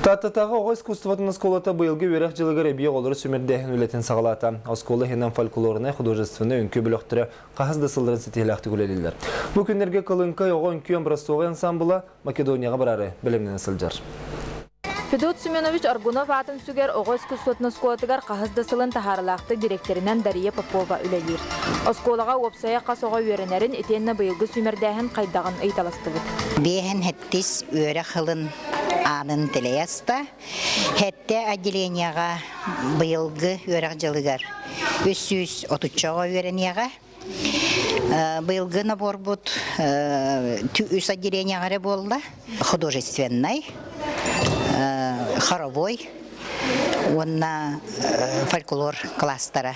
Тааттатааҕы оҕо искусствотын оскуолата быйылгы үөрэх дьылыгар эбии оҕолору сүүмэрдээһин үлэтин саҕалаата. Оскуола иһинэн фольклорнай, художественнай үҥкүү бөлөхтөрө хаһыс да сылларын ситиһиилээхтик үлэлииллэр. Бу күннэргэ Кылыҥкай оҕо үҥкүү образцовай ансаамбыла Македонияҕа бараары бэлэмнэнэ сылдьар. Федот Семенович Аргунов аатын сүгэр оҕо искусствотын оскуолатыгар хаһыс да сылын таһаарылаахтык дириэктэринэн Дария Попова үлэлиир. Оскуолаҕа уопсайа хас оҕо үөрэнэрин итиэннэ быйылгы сүүмэрдээһин хайдаҕын ыйыталастыбыт. Биэһин сэттис үөрэх сылын аанын тэлэйэ аста. Сэттэ отделениеҕа быйылгы үөрэх дьылыгар 330 оҕо үөрэниэҕэ. Быйылгы наборбут үс отделениеҕа эрэ буолла. Художественнай, хоровой уонна фольклор класстара.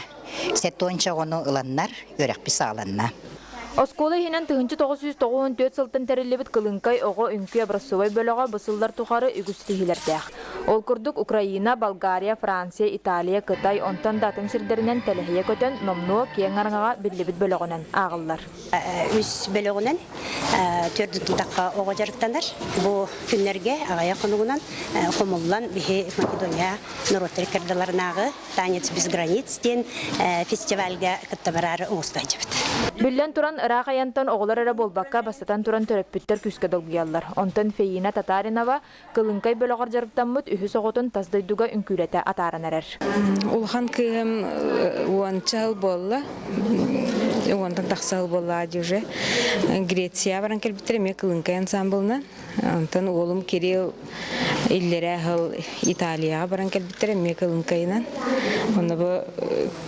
Сэттуонча оҕону ыланнар үөрэхпит саҕаланна. Оскуола иһинэн 1994 сылтан тэриллибит Кылыҥкай оҕо үҥкүү образцовай бөлөҕө бу сыллар тухары үгүс ситиһиилэрдээх. Ол курдук Украина, Болгария, Франция, Италия, Кытай, онтон да атын сирдэринэн тэлэһийэ көтөн, номнуо киэҥ араҥаҕа биллибит бөлөҕүнэн ааҕыллар. Үс бөлөҕүнэн төрдүн тутахха оҕо дьарыктанар. Бу күннэргэ аҕыйах хонугунан хомуллан биһи Македония норуоттар ыккардыларынааҕы Танец без границ диэн фестивальга кытта бараары оҥосто сылдьабыт. Биллэн туран, ыраах айантан оҕолор эрэ буолбакка, бастатан туран төрөппүттэр күүскэ долгуйаллар. Онтон Феина Татаринова Кылыҥкай бөлөҕөр дьарыктаммыт үһүс оҕотун тас дойдуга үҥкүүлэтэ атааран эрэр. Улахан кыыһым уонча сыл буолла, уонтан тахса сыл буолла уже. Греция баран кэлбиттэр эмиэ Кылыҥкай ансамблынан. Онтон уолум Кирилл иллэрээ сыл Италияҕа баран кэлбиттэр эмиэ Кылыҥкайынан. Онно бу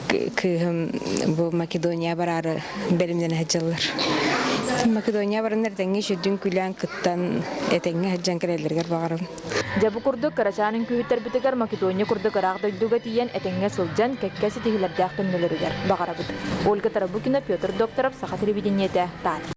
кыыһым бу Македония бараары бэлэмнэнэ сылдьаллар. Македония бараннар тэҥҥэ сүрдүн күлээн кыттан этэҥҥэ сылдьан кэлэллэригэр баҕарабын. Дьэ бу курдук кырачаан үҥкүүһүттэрбитигэр Македония курдук ыраах дойдуга тиийэн этэҥҥэ сылдьан кэккэ ситиһиилэрдээх төннөлөрүгэр баҕарабыт. Ольга Тарабукина, Петр Докторов, Саха телевидениетэ, Таатта.